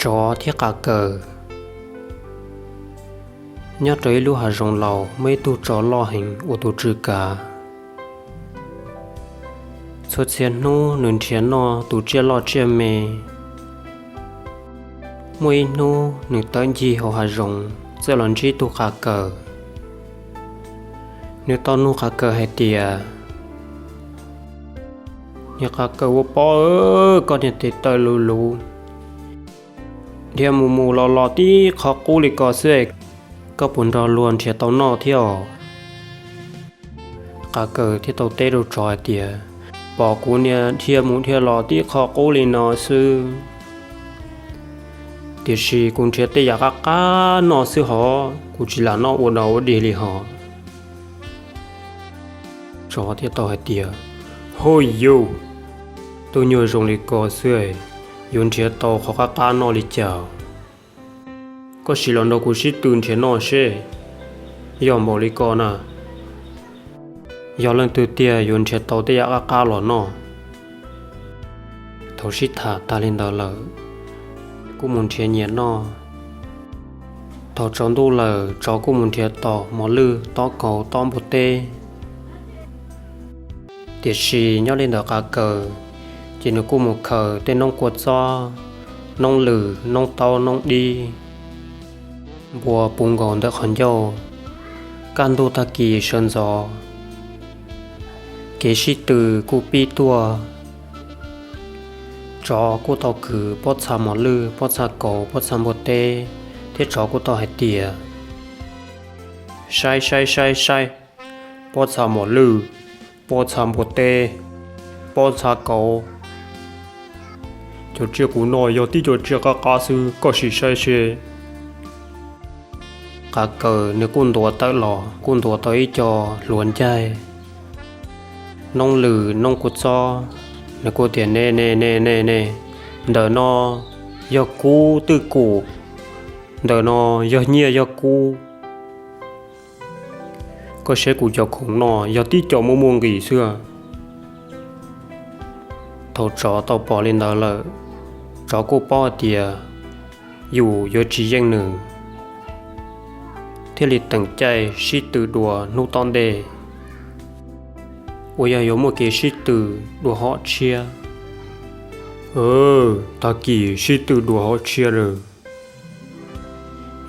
Tsov thiab qav kaws. Nyob rau ib lub hav zoov laus muaj ib tug tsov loj heev ua tus tswv kav. Txhua txhia hnub nws nrhiav noj tus tsiaj loj tsiaj me. Muaj ib hnub nws tawm ncig hauv hav zoov txawm los ntsib tug qav kaws. Nws tau nug qav kaws hais tias, Niag qav kaws ua pob, koj niag tes taw luv luv, nrhiav mus mus los los tib qho qub li ko xwb, koj puas nrog luag nrhiav tau noj thiab os? Qav kaws thiaj tau teb rau tsov hais tias, Pom kuv niag dhia mus dhia los tib qho qub li no xwb, tiam sis kuv nrhiav tej yam qab qab noj xwb hos kuv tsis lam noj ua dog ua dig li hos. Tsov thiaj tau hais tias, Hoj yus, tub nyuag zoo li ko xwb, yuav nrhiav tau qhov qab qab noj li cas? Koj sim los nrog kuv sib tw nrhiav noj seb. Yog npaum li ko na, yog leej twg tiag yuav nrhiav tau tej yam qab qab los noj. Thaum sib tham tag li ntawd lawm, kuj mus nrhiav nyias noj. Thaum tsaus ntuj lawm tsov kuj mus nrhiav tau mos lwj, tob kauv, tob npua teb. Tiam sis nyob li ntawm qav kaws, ces nws kuj mus khaws tej noob kua txob, noob lwm, noob taub, noob dib, npua puv nkaus ntawm qhov ncauj. Kaj ntug tag kis sawv ntxov, kev sib tw kuj pib tuaj. Tsov kuj tau kwv pob txha mos lwj, pob txha kauv, pob txha npua teb, thiab tsov kuj tau hais tias, Saib saib saib saib, pob txha mos lwj, pob txha npua teb, pob txha kauv, cov tsiaj kuv noj yog tib cov tsiaj qab qab xwb, koj sim saib seb. Qav kaws nws kuj ntuav tawm los, kuj ntuav tau ib co hluav ncaig, noob lwm, noob kua txob. Nws kuj tias, Ne ne ne ne ne, ntawm no yog kub twj kum, ntawm no yog nyiaj yog kub. Koj saib kuv cov khoom no yog tib co muaj muaj nqis xwb. Thaum tsov tau pom li ntawd lawm, tsov kuj paub hais tias yus yuav tsis yeej nws, thiaj li teem caij sib tw dua hnub tom ntej, uas yog yuav muaj kev sib tw dua hom tshiab. Tag kis sib tw dua hom tshiab lawm,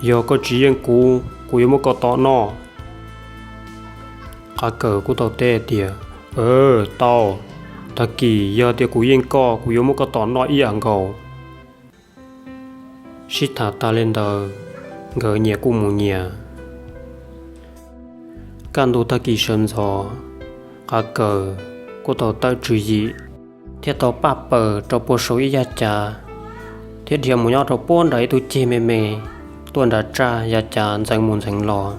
yog koj tsis yeej kuv, kuv yuav muab koj tom noj. Qav kaws kuj tau teb tias, Tau, tag kis yog tias kuv yeej koj, kuv yuav muab koj tom noj ib yam nkaus. Sib tham tas li ntawd, nkawd nyias kuj mus nyias. Kaj ntug tag kis sawv ntxov, qav kaws kuj tau tawm tswv yim thiab tau paj paws rau puag saum ib yav cav, thiab dhia mus nyob rau puag nram ib tug ceg me me tuaj nram tsaj yav cav ntxeev mus ntxeev los.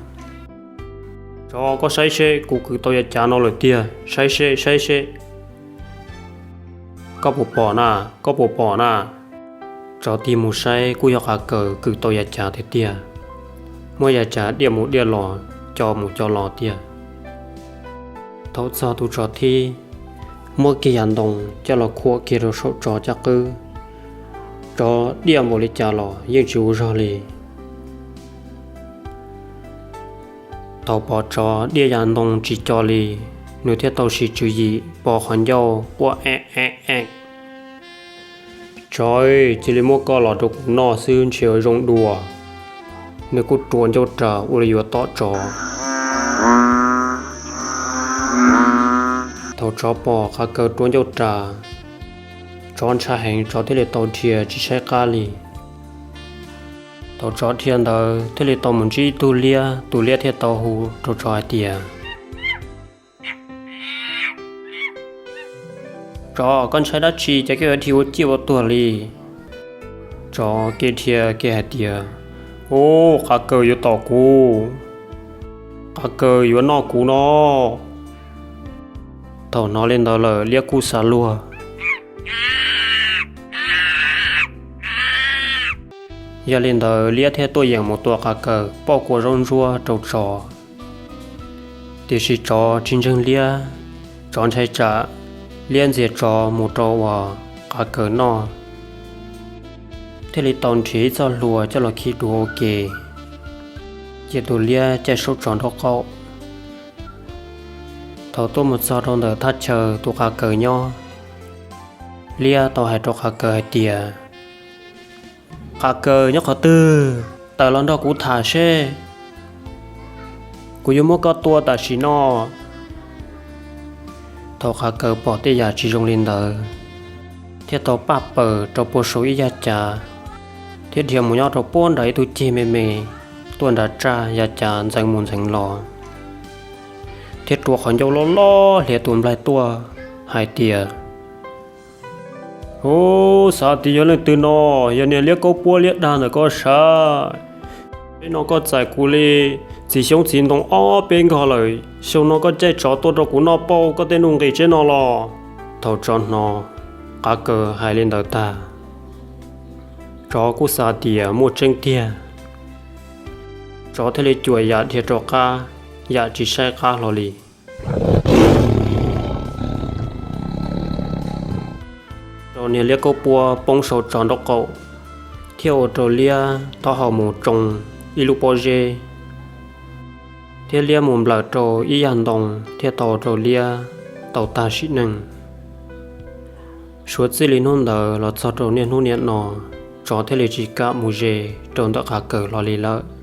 Tsov, koj saib seb, kuv kwv tau yav cav no lawm tiag, saib seb, saib seb. Koj puas pom na, koj puas pom na? Tsov tig mus saib kuj yog qav kaws kwv tau yav cav tiag tiag, muab yav cav diaj mus diaj los, co mus co los tiag. Thaum txog tus tsov thib, muab kiag yav ntoo coj los khuam kiag rau saum tsov caj qwb. Tsov diaj npaum li cas los yeej tsis ua zog li. Thaum pom tsov diaj yav ntoo tsis co li, nws thiaj tau siv tswv yim pos qhov ncauj quaj, Tsov, cia li muab koj los rau kuv noj xwb ntshe yuav zoo dua. Nws kuj rua ncauj ras ua li yuav tom tsov. Thaum tsov pom qav kaws rua ncauj ras, tsov ntshai heev, tsov thiaj li tau dhia tsis saib qab li. Thaum tsov dhia ntawd thiaj li tau mus ntsib ib tug liab, tus liab thiaj tau hu rau tsov hais tias, Tsov, koj ntshai dab tsi, cas koj yuav dhia ua ciaj ua tuag li? Tsov kev dhia kev hais tias, Ub, qav kaws yuav tom kuv, qav kaws yuav noj kuv no. Thaum hnov li ntawd lawm liab kuj xav luag. Yog li ntawd liab thiaj tuaj yeem mus tua qav kaws pauj kua zaub ntsuab rau tsov. Tiam sis tsov tsis ntseeg liab, tsov ntshai tsam liab ntxias tsov mus rau uas qav kaws noj. thiaj li tau nrhiav ib txoj hlua coj los khi dua ua ke, cia tus liab caij saub tsov nraub qaum. Thaum tuaj mus txog rau ntawm thaj chaw tus qav kaws nyob, liab tau hais rau qav kaws hais tias, Qav kaws, nyob qhov twg? Tawm los nrog kuv tham seb, kuv yuav muab koj tua tam sim no. Thaum qav kaws pom tej yam tsis zoo li ntawd, thiaj tau paj paws rau puag saum ib yaj cav, thiab dhia mus nyob rau puag nram ib tug ceg me me tuaj nram tsaj yaj cav ntxeev mus ntxeev los, thiab rua qhov ncauj loj loj hliav tus nplaig tuaj hais tias, Ub, xav tias yog leej twg no, yog niag liab kaub puab liab dag ntawm koj sav. Teb no koj txais kuv li txiv xyoob txiv ntoo ob peb nkog lawm, xyoo no koj caij tsov tuaj rau kuv noj pauj koj tej nuj nqis tsev no los? Thaum tsov hnov qav kaws hais li ntawd tag, tsov kuj xav tias muaj tseeb tiag, tsov thiaj li cuam yam dhia rov qab, yam tsis saib qab hlo li. Rau niag liab kaub puab poob saum tsov nraub qaum, thiaj ua rau liab taub hau mus tsoo ib lub pob zeb, thiab liab mus nplawm rau ib yaj ntoo, thiaj tau ua rau liab tau tag sim neej. Suav txij li hnub ntawd los txog rau niaj hnub niam no, tsov thiaj li tsis kam mus ze rau ntawm qav kaws hlo li lawm.